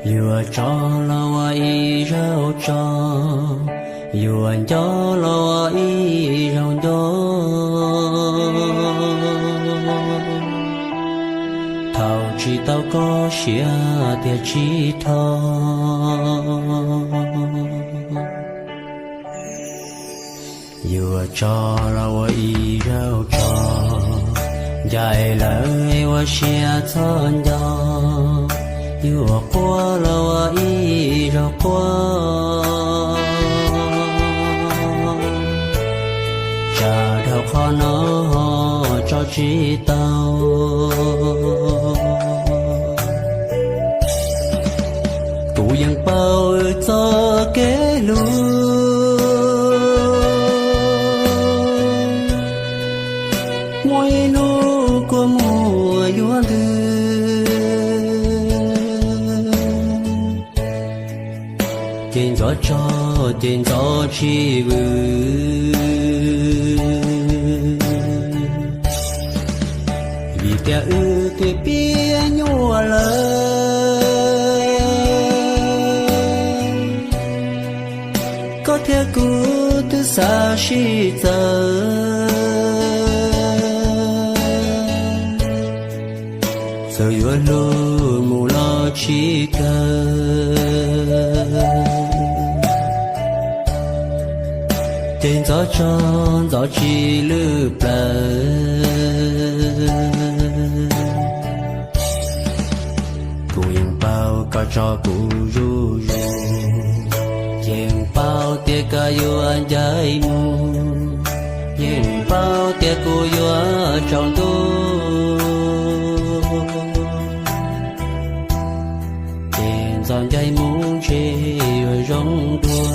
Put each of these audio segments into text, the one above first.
Yuav tso los ua ib zaug tso, yuav nco los ua ib zaug nco. Thaum tsis tau koj siab tiag tsis dhau. Yuav tso los ua ib zaug tso, ncaim lawm ua siab txhob nco. Yuav quaj los ua ib zaug quaj, tsam dhau qhov no tso tsis tau. Kuv yeej paub wb txoj kev hlub, muaj ib hnub kua muag yuav ntws. Ces ntxov tso, ces ntxov tsis vwm, vim tias wb twb piav nyuaj lawm. Koj thiab kuv twb xav sib txawv, txawm yuav hlub mus los tsis kawg. Ces ntxov tso, ntxov tsis lwj plawv. Kuv yeej paub koj tso kuv zuj zus, yeej paub tias koj yuav ncaim mus, yeej paub tias kuv yuav tsaus ntuj. Ces ntxov ncaim mus ntshe yuav zoo dua.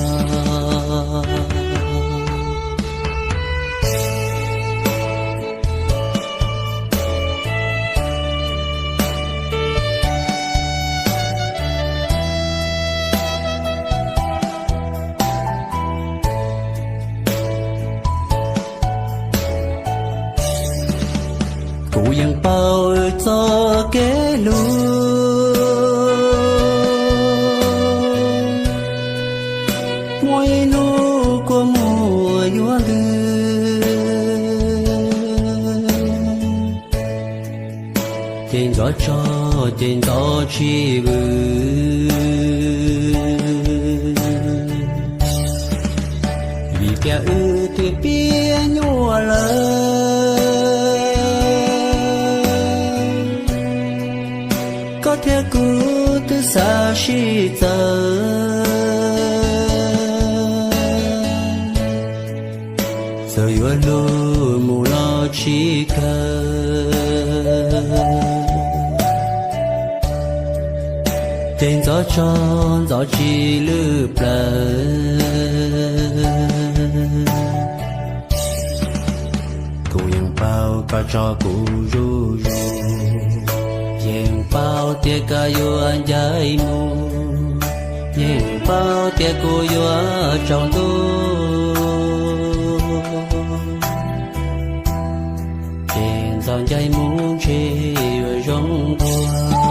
Kuv yeej paub wb txoj kev hlub, muaj ib hnub kua muag yuav ntws. Ces ntxov tso, ces ntxov tsis vwm, vim tias wb twb piav nyuaj lawm. Koj thiab kuv twb xav sib txawv, txawm yuav hlub mus los tsis kawg. Ces ntxov tso, ntxov tsis lwj plawv. Kuv yeej paub koj tso kuv zuj zus, yeej paub tias koj yuav ncaim mus, yeej paub tias kuv yuav tsaus ntuj. Ces ntxov ncaim mus ntshe yuav zoo dua.